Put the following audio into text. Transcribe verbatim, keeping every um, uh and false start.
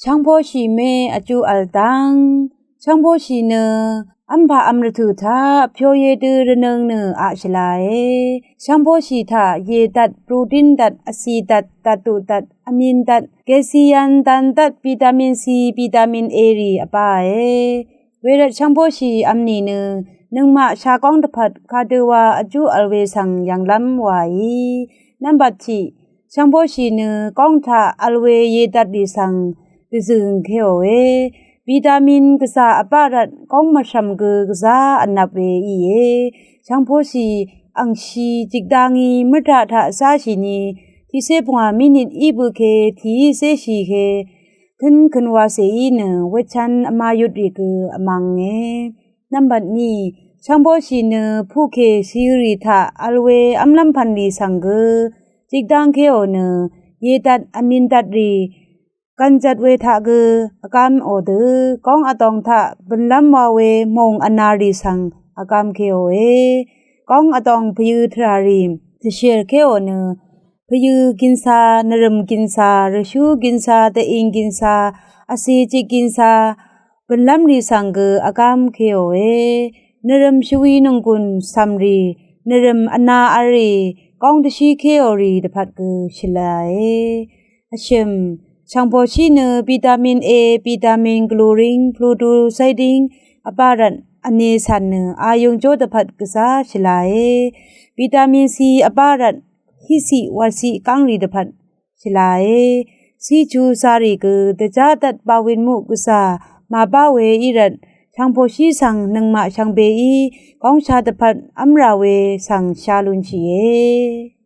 Shvngposhì mé vjú v̀l dv́ng. Shvngposhì nø v́mpaq v́m rvtø̀ taq pyoye dø rvnøng nø aq shvlae. Shvngposhì taq yè dvt, protein dvt, vcì dvt, dvtuq dvt, vmin dvt, gesiyan dan dvt, vitamin C, vitamin A rì vbae. Wervt shvngposhì vm nìnø nøngmaq shagóng dvpvt kadøwa vjú v̀l we svng yv̀nglv́m waí. Nvmbat tiq, shvngposhì nø góng taq vl we yedvt rì svng dvzø̀ng keòe. Vitamin gvzà vbaq rvt góng mvshv̀m gø gvzá vnvp we íe. Shvngposhì angshi jikdangí mvdaq taq záshìni tiqcé pungwà minit í bøke tìí zéshì ke køn køn wacèí nø wetchvn vmayut rì gø vmvnge. Nvmbat ni, shvngposhì nø puqkè shìrì taq vl we v́mlv́m pv̀n rì svng gø jikdang keò nø yedvt vmin dvt rì gvnzvt we taq gø vgam ò dø góng vdòng taq bø̀nlv́m wa we mòng vna rì svng vgam keòe. Góng vdòng pvyø̄ tvrà rì dvshèr keò nø pvyø̄ gìnsa, nvrø̀m gìnsa, rvshú gìnsa, dving gìnsa, vcì jik gìnsa bø̀nlv́m rì svng gø vgam keòe. Nvrø̀m shvwi nònggùn cv̀m rì, nvrø̀m vna vl rì, góng dvshí keò rì dvpvt gø shvlae. Vshø̀m, shvngposhí nø vitamin A, vitamin chlorine, flutuosidin vbaq rvt vne cv̀n nø ayung jó dvpvt gvzá shvlae. Vitamin C vbaq rvt híciq wàciq gáng rì dvpvt shvlae. Cichu zarì gø dvjá dvt bawin muq gvzà màbá we í rvt shvngposhí svng nøngmaq shvngbeí góngsha dvpvt v́mrà we svng sha lunshìe.